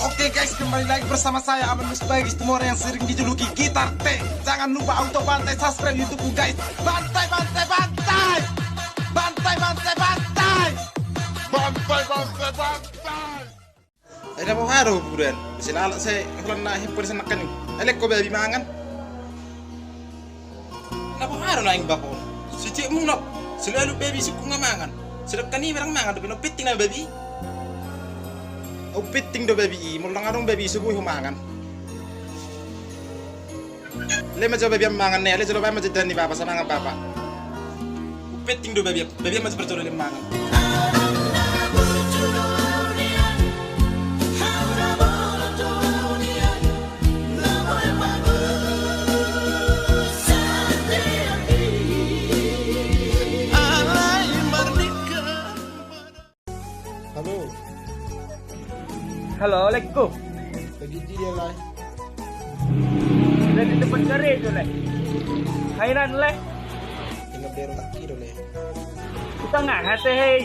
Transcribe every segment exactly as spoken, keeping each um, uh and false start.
Oke guys, kembali lagi bersama saya Aman Musbagis Tumorang yang sering dijuluki Gitar T. Jangan lupa auto bantai subscribe YouTube-ku guys. Bantai, bantai, bantai. Bantai, bantai, bantai. Bantai, bantai, bantai. Ai na boha do buran. Silalak sai holan na himpu di sana kan. Ai lehon ho babi mangan. Na boha do naeng bapak on. Sijekmuna. Selalu babi sungkun nga mangan. Sedangkan i barang mangan dope na umpetting na babi. Umpetting do babi i, molo nga adong babi i so boi ho mangan. Lehon ma jo babi an mangan ne, ale jolo baen ma jo indahan ni bapa, sai mangan bapa. Umpetting do babi an, babi an ma jo parjolo lehon mangan. Halo. Halo, Lehonku. Lagi di dia, Lae? Lagi di tempat kerja, Lae. Hai, Nan, Lae. Tengah beru tak kira, Lae. Utang aha, hei?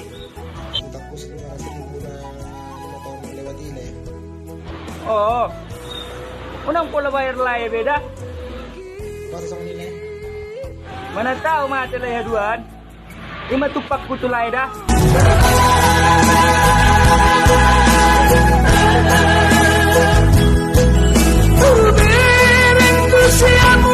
Utangku lima ratus ribu na lima tahun lewat i, Lae. Oh. Unang pola bayar, Lae, be da. Pas sama ni, Lae. Mana tahu mate, Lae, haduan. Ima tumpakku tu, Lae, da. Bereng tu siamu